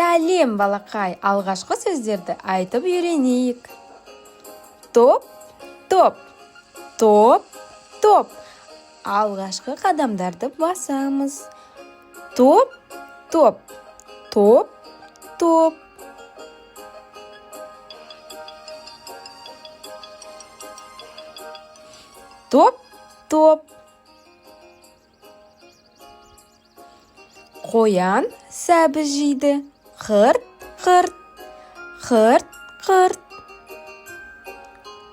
Сәлем, балақай! Алғашқы сөздерді айтып үйренейік. Топ, топ, топ, топ. Алғашқы қадамдарды басамыз. Топ, топ, топ, топ. Топ, топ. Қоян сәбіз жейді. Қырт, қырт, қырт, қырт,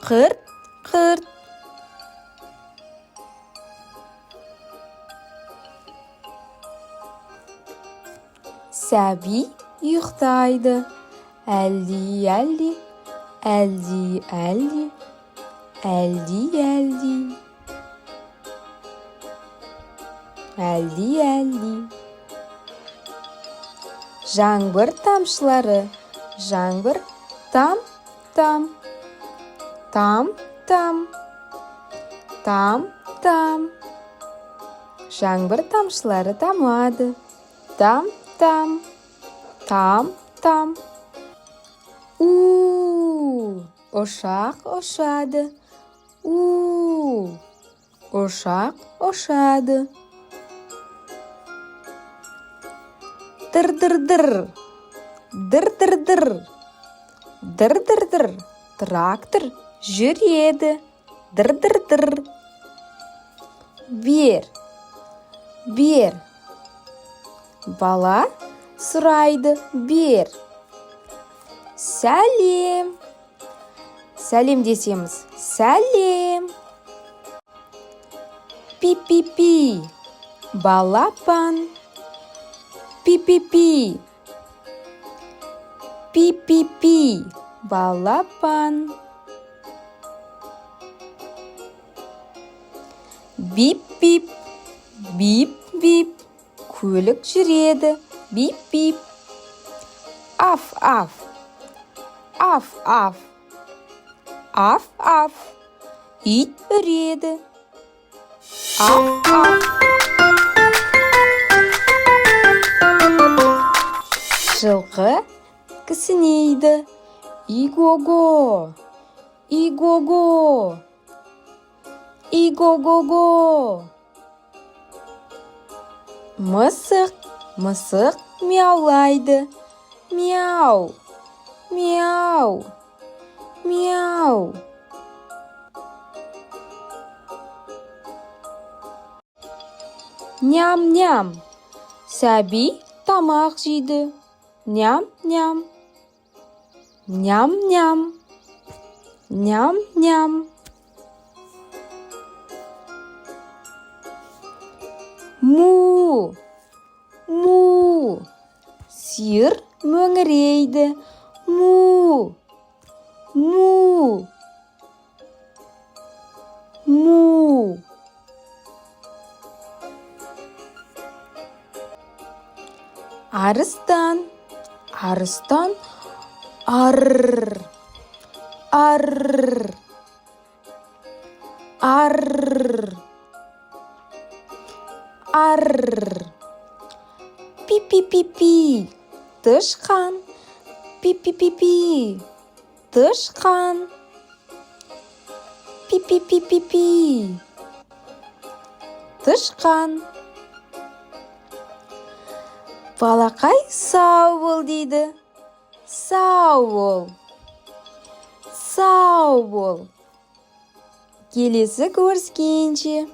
қырт, қырт. Сәби ұйықтайды. Әлди, әлди, әлди, әлди, әлди, әлди, әлди, әлди. Жаңбыр тамшылары. Жаңбыр там, там, там, там, там, там. Жаңбыр тамшылары тамады. Там, там, там, там. У, ұшақ ұшады. У, ұшақ ұшады. Дыр-дыр-дыр, дыр-дыр-дыр, дыр-дыр-дыр. Трактор жүреді. Дыр-дыр-дыр. Бер, бер. Бала сұрайды: бер. Сәлем. Сәлемдесеміз. Сәлем. Пи-пи-пи. Балапан. Пи-пи-пи. Пи-пи-пи. Балапан. Бип-бип. Бип-бип. Көлік жүреді. Бип-бип. Аф-аф. Аф-аф. Аф-аф. Ит үреді. Аф-аф. Жылқы кісінейді. Иго-го. Иго-го. Иго-го-го. Мысық, мысық мияулайды. Мяу. Мяу. Мяу. Ням-ням. Сәби тамақ жейді. Ням-ням. Ням-ням. Ням-ням. Му. Му. Сиыр мөңірейді. Му. Му. Му. Арыстан. Арыстан арр. Арр. Арр. Арр. Пи-пи-пи-пи. Тышқан. Пи-пи-пи-пи. Тышқан. Пи-пи-пи-пи-пи. Тышқан. Балақай, сау бол дейді. Сау бол. Сау бол. Келесі көріскенше.